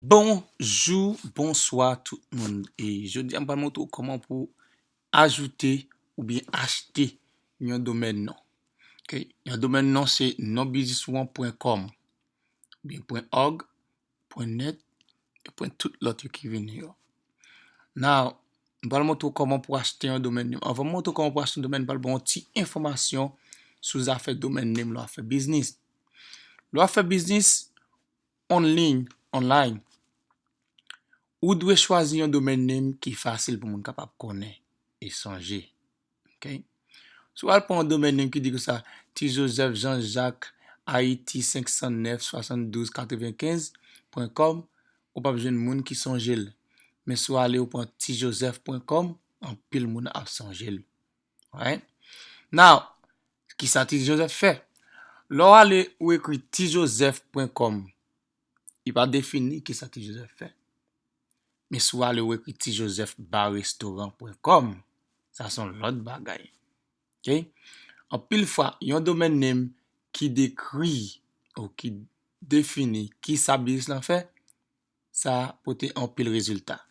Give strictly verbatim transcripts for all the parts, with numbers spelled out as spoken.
Bonjou, bonswa tout moun. E jodi a, m pral montre w kòman pou ajoute oubyen achte yon domèn non. Ok, yon domèn non se non biznis ou an pwen kòm, oubyen pwen òg, pwen nèt, e pwen tout lòt yo ki vini yo. Now, m pral montre w kòman pou achte yon domèn name. Anvan m montre w kòman pou achte yon domèn, m pral ba w yon ti enfòmasyon sou zafè domèn name lè w ap fè biznis. Lè w ap fè biznis, an liy, online, ou dwe chwazi yon domèn name ki fasil pou moun kapab konnen e sonje. Ok? Si w al pran yon domèn name ki di konsa, Ti Joseph Jean Jacques Haïti senk san nèf swasann douz katrevenkenz pwen kòm, ou p ap jwenn moun ki sonje l. Men si w ale ou pran ti joseph pwen kòm, anpil moun ap sonje l. Right? Now, kisa Ti Joseph fè? Lè w ale ou ekri ti joseph pwen kòm, li pa defini kisa Ti Joseph fè. Men si w ale ou ekri ti joseph bar restaurant pwen kòm, sa se yon lòt bagay. Ok? Anpil fwa, yon domèn name ki dekri ou ki defini kisa biznis lan fè, sa pote anpil rezilta.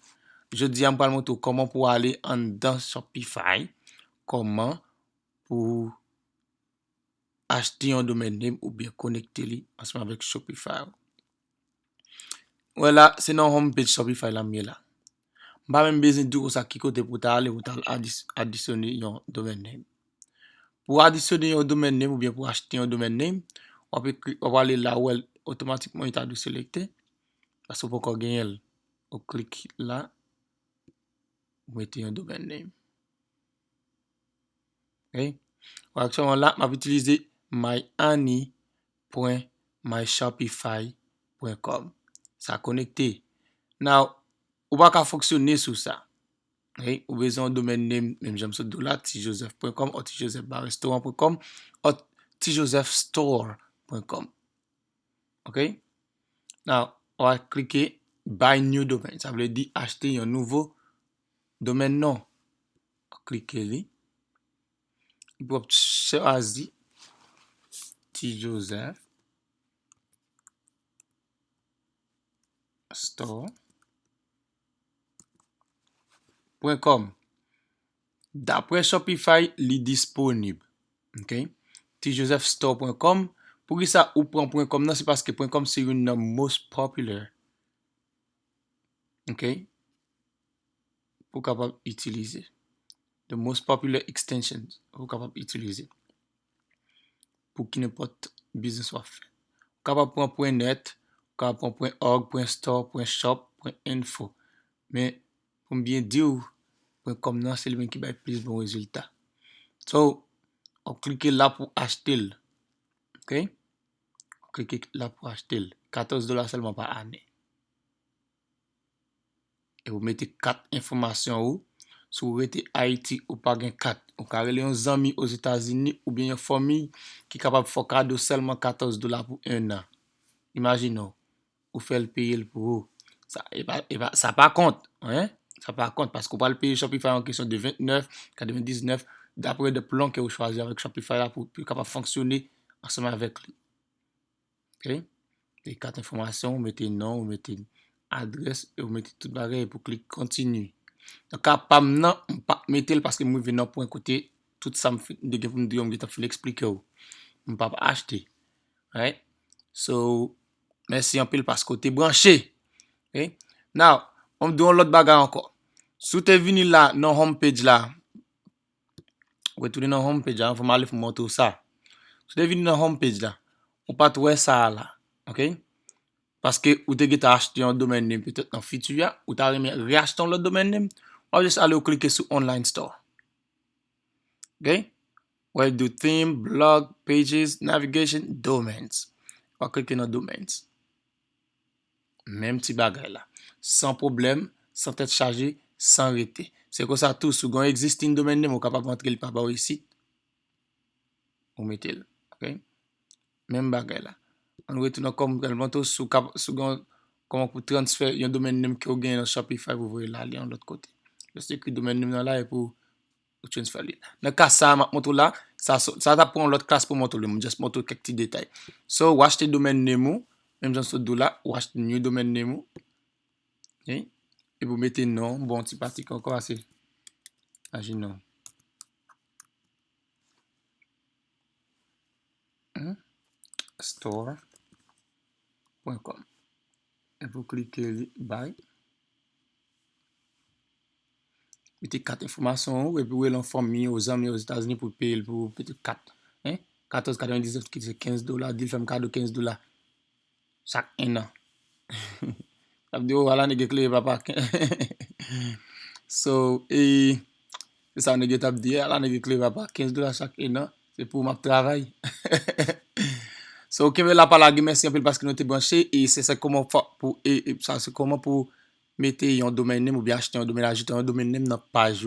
Jodi a, m pral montre w kòman pou w ale anndan Shopify, kòman pou achte yon domèn name oubyen konekte li ansanm avèk Shopify ou. Wè la, se nan home page Shopify la m ye la. M pa menm bezwen di w konsa ki kote pou w ta ale, pou w ta al adis-, adisyone yon domèn name. Pou w adisyone yon domèn name oubyen pou w achte yon domèn name, w ap ekri, w ap ale la ou wè l otomatikman li ta dwe selekte, paske w poko genyen l. Ou klik la, ou mete yon domèn name. Ok? Ou aktyèlman la, m ap itilize my annie pwen my shopify pwen com. Sa konekte. Now, ou pa ka fonksyone sou sa. Ok? Ou bezwen yon domèn name, menm jan m sot di w la, ti joseph pwen kòm, ou ti joseph bar restaurant pwen kòm, ou ti joseph store pwen kòm. Ok? Now, w a klike buy new domain. Sa vle di achte yon nouvo domèn non. Klike li. Epi w ap chwazi Ti Joseph Store pwen kòm. Daprè Shopify, li disponib. Ok? Ti Joseph Store pwen kòm. Poukisa ou pran pwen kòm nan? Se paske pwen kòm se youn nan most popular. Ok? Pou kapab itilize. The most popular extensions pou kapab itilize. Pou ki nenpòt biznis w ap fè. Ou kapab pran pwen nèt, ou kapab pran pwen òg, pwen store, pwen shop, pwen info. Men, pou m byen di w, pwen kòm nan, se li menm ki bay plis bon rezilta. So, w ap klike la pou achte l. Ok? W ap klike la pou achte l. Katòz dola sèlman pa ane. E ou mete kat enfòmasyon ou. Si w rete Ayiti, ou pa gen kat. Ou ka rele yon zanmi Ozetazini oubyen yon fanmi ki kapab fè w kado sèlman katòz dola pou en an. Imajine w, ou fè l peye l pou ou. Sa, e pa, e pa, sa pa kont, hein? Sa pa kont, paske ou pral peye Shopify an kesyon de vennèf, katrevendiznèf, daprè de plan ke ou chwazi avèk Shopify la pou, pou kapab fonksyone ansanm avèk li. Ok? E kat enfòmasyon, ou mete non, ou mete adrès, e ou mete tout bagay, epi ou klik continue. Nan ka pa m nan, m pa t mete l paske m rive nan pwen kote tout sa m fin, m te gen pou m di w, m gentan fin eksplike w. M p ap achte. Right? So, mèsi anpil paske w te branche. Ok? Now, an m di w yon lòt bagay ankò. Si w te vini la, nan home page la, retounen nan home page la, fò m ale pou m montre w sa. Si w te vini nan home page la, ou pa t wè sa a la, ok? Paske ou te gentan achte yon domèn name petèt nan fiti a, ou ta renmen reachte yon lòt domèn name, w ap jis ale ou klike sou online store. Ok? Ou wè do theme, blog, pages, navigation, domains. W ap klike nan domains. Menm ti bagay la. San pwoblèm, san tèt chaje, san rete. Se konsa tou, si w gen yon existing domain name, ou kapab antre, li pa ba w isit. Ou mete l. Ok? Menm bagay la. Ann retounen ankò, m pral montre w si w kap-, si w gen kòman pou transfè yon domain name ke w genyen nan Shopify pou voye l ale yon lòt kote. Jis ekri domain name nan la epi w ou transfè li. Nan ka sa a, m ap montre w la, sa, sa, sa t ap pran yon lòt klas pou montre w li. M just montre w kèk ti detay. So, w achte domain name ou, menm jan m sot di w la, w achte new domain name ou, Ok? Epi w mete non, bon, ti patik ankò ase. Aji non. Hmm? Store point com. Epi w klike li, bay. Mete kat enfòmasyon ou, epi w rele yon fanmi, yon zanmi Ozetazini pou peye l, pou pete kat. Hein? Katòz katrevendiznèf ki se kenz dola, di l fè m kado kenz dola chak enn an. Sa vle di, o, ala nèg eklere papa. So, e, se sa nèg yo t ap di, ala nèg eklere papa, kenz dola chak enn an, se pou m ap travay. So, kenbe la pa lage, mèsi anpil paske nou te branche, e se, se kòman fè pou, e, e sa se kòman pou mete yon domèn name oubyen achte yon domèn, ajoute yon domèn name nan paj ou.